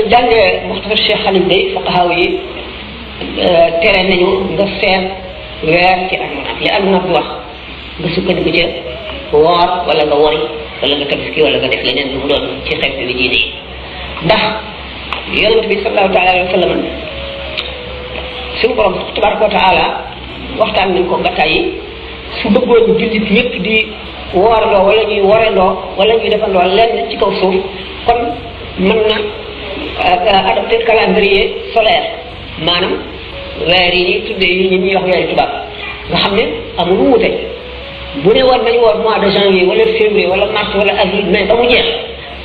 jàngee Muxtasar Cheikh Xalim day fuqahaa yi tere nañu nga seet weer ci almanat li almanat bi wax nga sukkandiku ca woor wala nga wori wala nga tabaski wala nga def leneen lu mu doon ci xew bi diine yi ndax yonent bi sallallahu taala alayhi wa sallam suñu borom tabaraka wa taala waxtaan nañ ko ba tàyyi su bëggoon jullit yépp di woorandoo wala ñuy worandoo wala ñuy defandoo lenn ci kaw suuf kon mën na adopté calendrier solaire maanaam weer yi ñuy tuddee yi ñuy wax weeri tubaab nga xam ne amul wuute bu ne woon nañu woor mois de janvier wala février wala mars wala avril mai ba mu jeex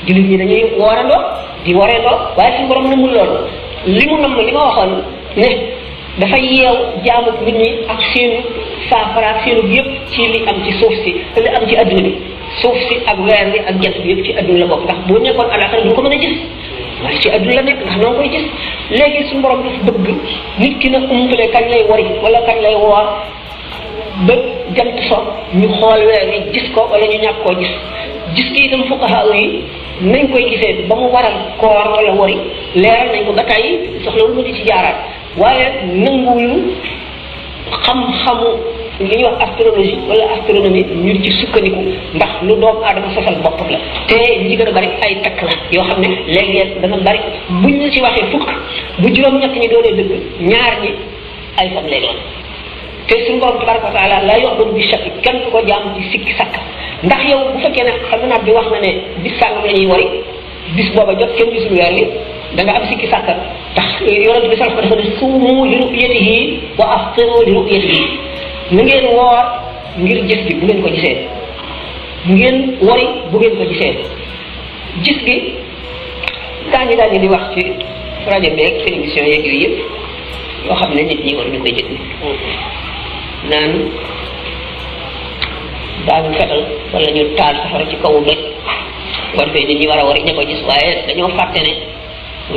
jullit ñi dañuy woorandoo di woreendoo waaye suñu borom namul loolu li mu namm li ma waxoon ne dafa yeew jaamu nit ñi ak seenu saafara seenu yëpp ci li am ci suuf si li am ci adduna bi suuf si ak weer bi ak jant bi yëpp ci adduna la bokk ndax boo nekkoon àllaxira du ko mën a gis waaye ci adduna la nekk ndax noo koy gis léegi suñu borom dafa bëgg nit ki na umpale kañ lay wari wala kañ lay woor ba jant so ñu xool weer bi gis ko wala ñu ñàkk koo gis ki itam fuqaha yi nañ koy gisee ba mu waral koor wala wari leeral nañ ko ba tey soxlawul mu di ci jaaraat waaye nanguwuñu xam-xamu li ñuy wax astrologie wala astronomie ñu di ci sukkandiku ndax lu doomu aadama sosal boppam la te ñi gën a bari ay takk la yoo xam ne léeg-léeg dana bari buñ la ci waxee fukk bu juróom-ñett ñi doonee dëgg ñaar ñi ay fan lay doon te suñu borom tabaraka wa taala la yoxbun bi shakk kenn du ko jaam ci sikki sakk ndax yow bu fekkee ne xam naa bi wax na ne bis sàngam la ñuy wari bis booba jot kenn gisul weer wi da nga am sikki sàkka ndax yonent bi sallallahu alayhi wa sallam dafa ne suumu li ru'yatihi wa aftiru li ru'yatihi na ngeen woor ngir gis gi bu ngeen ko gisee ngeen wari bu ngeen ko gisee gis gi daal di wax ci rajo beeg télévision yeeg yooyu yëpp yoo xam ne nit ñi war ñu koy déglu naan daañu fetal wala ñu taal safara ci kawu doj war fee nit ñi war a wari ña ko gis waaye dañoo fàtte ne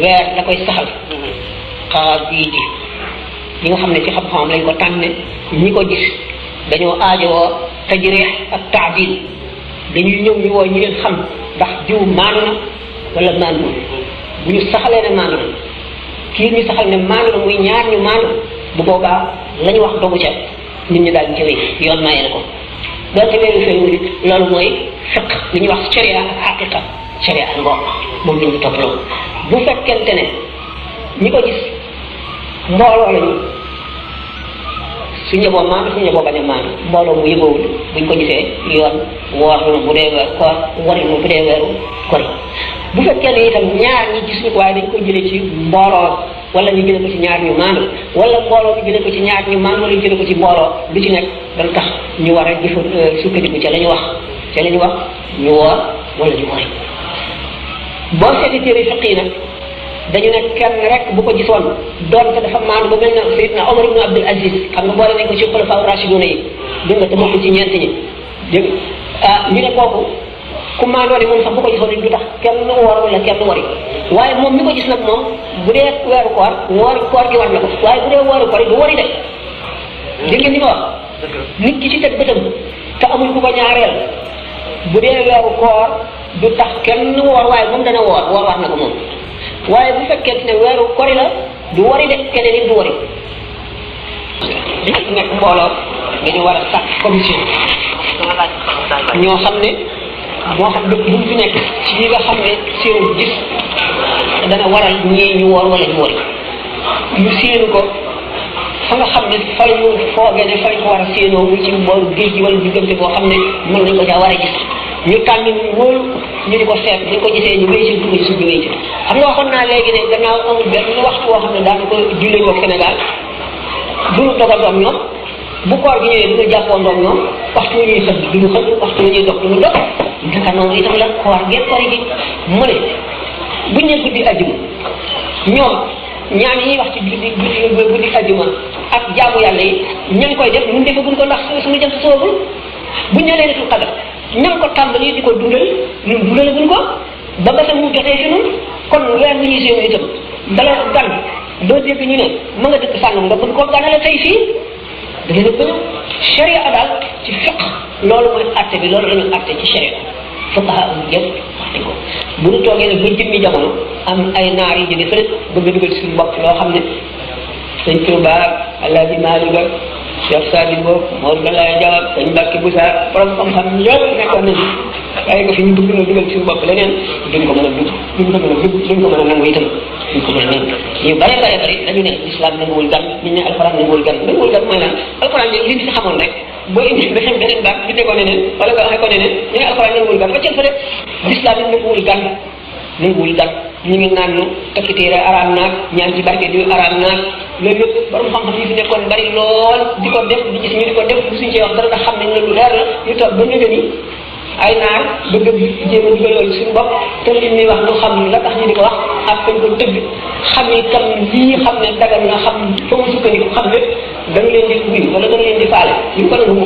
weer da koy saxal xaar bii ji ñi nga xam ne ci xam-xamam lañ ko tànne ñi ko gis dañoo aajowoo tajriix ak taadil dañuy ñëw ñu woo ñi leen xam ndax jiw maanu na wala maanu bu ñu saxalee ne maanu na kii ñu saxal ne maanu na muy ñaar ñu maanu bu boobaa la ñu wax dogu ca nit ñi daal di jëwee yoon maye na ko donte weeru feeñul it loolu mooy fiq li ñuy wax sharia ak haqiqa sharia ak ngoog moom la ñu toppaloo bu fekkente ne ñi ko gis mbooloo lañu su ñëboo maanu su ñëboo bañ a maanu mbooloo mu yëgoowul buñ ko gisee yoon woor na bu dee weer koor wari na bu dee weeru kori bu fekkee ne itam ñaar ñi gis ñu ko waaye dañ ko jëlee ci mbooloo wala ñu jëlee ko ci ñaar ñu maanu wala mbooloo ñu jëlee ko ci ñaar ñu maanu wala ñu jëlee ko ci mbooloo lu ci nekk dana tax ñu war a jëfa sukkandiku ca la ñu wax ñu woor wala ñu wari boo seeti téere fiq yi nag dañu ne kenn rek bu ko gisoon doonte dafa maanu ba mel ne Seydina Omar ibn Abdul Aziz xam nga boole nañ ko ci xulafaa rashiduna yi dégg nga te bokk ci ñeent ñi dégg ñu ne kooku ku maandoo ne moom sax bu ko gisoon du tax kenn woor wala kenn wari waaye moom mi ko gis nag moom bu dee weeru koor gi war na ko waaye bu dee weeru koor du wari de dégg ngeen ni ma wax nit ki ci teg bëtam te amul ku ko ñaareel bu dee weeru koor du tax kenn woor waaye moom dana woor war na ko moom waaye bu fekkee ne weeru kori la du wari de keneen it du wari li nekk mbooloo dañu war a sàkk commission ñoo xam ne moo xam dëkk bu mu fi nekk ci ñi nga xam ne seenu gis dana waral ñii ñu woor wala ñu wari ñu séenu ko fa nga xam ne fa la ñu foogee ne fa lañ ko war a séenoo muy ci booru géej gi wala diggante boo xam ne mën nañ ko caa war a gis ñu tànn loolu ñu di ko seet bu ñu ko gisee ñu wéy ci dugg ci suñu wéy ci xam nga waxoon naa léegi ne gannaaw amul benn waxtu woo xam ne daana ko jullee ñoo Sénégal duñu dogandoom ñoom bu koor gi ñëwee duñu jàppoondoom ñoom waxtu wu ñuy xëdd duñu xëdd waxtu wu ñuy dox duñu dox naka noonu itam la koor geeg koor gi mu ne buñ ne guddi ajjuma ñoom ñaan yi ñuy wax ci guddi ajjuma ak jaamu yàlla yi ña ngi koy def ñun defaguñ ko ndax suñu jant soogul buñ ne leen qadar ña ngi ko tàmbali di ko dundal ñun dundalaguñ ko ba ba mu jotee fi ñun kon weer wi ñuy séenu itam dala gan doo dégg ñu ne ma nga dëkk sàngam nga bëgg koo ganale tey fii da ngeen a bëgg sharia daal ci fiq loolu mooy atte bi loolu la ñu atte ci sharia fuqaha yëpp wax nañ ko bu ñu toogee nag ba jëmmi jamono am ay naar yi jóge fële bëgg a dugal suñu bopp loo xam ne sëñ Touba Alaaji Maalik ak Cheikh Sadi Mbow Mor Galaye Diaw sëñ Mbacke Boussa borom xam-xam ñëpp nekkoon nañu waaye ko fi ñu bëgg na dugal suñu bopp leneen duñ ko mën a dugg duñ ko mën a dugg duñ ko mën a nangu itam duñ ko mën a nangu ñu bare dañu ne islam nanguwul gan ñu ne alxuraan nanguwul gan mooy lan alxuraan li ñu fi xamoon rek boo indi ba xam beneen baat ñu tegoo neneen wala nga waxee ko neneen ñu ne alxuraan nanguwul gan wàcceel fa def l'islam it nanguwul gan ñu ngi naan ñu takki téere araam naag ñaan ci barke di araam naag loolu yëpp borom xam-xam yi fi nekkoon bari lool di ko def di gis ñu di ko def suñu cee wax dara ndax xam nañ ne lu leer la ñu toog ba nëgë ni ay naar bëgg a jéem a dugal loolu suñu bopp te li ñuy wax ñu xam la tax ñu di ko wax ak fañ ko tëgg xam ni tam lii xam ne dagal na xam fa mu sukkandiku xam lépp dañu leen di ubbi wala dañu leen di faale ñu ko nangu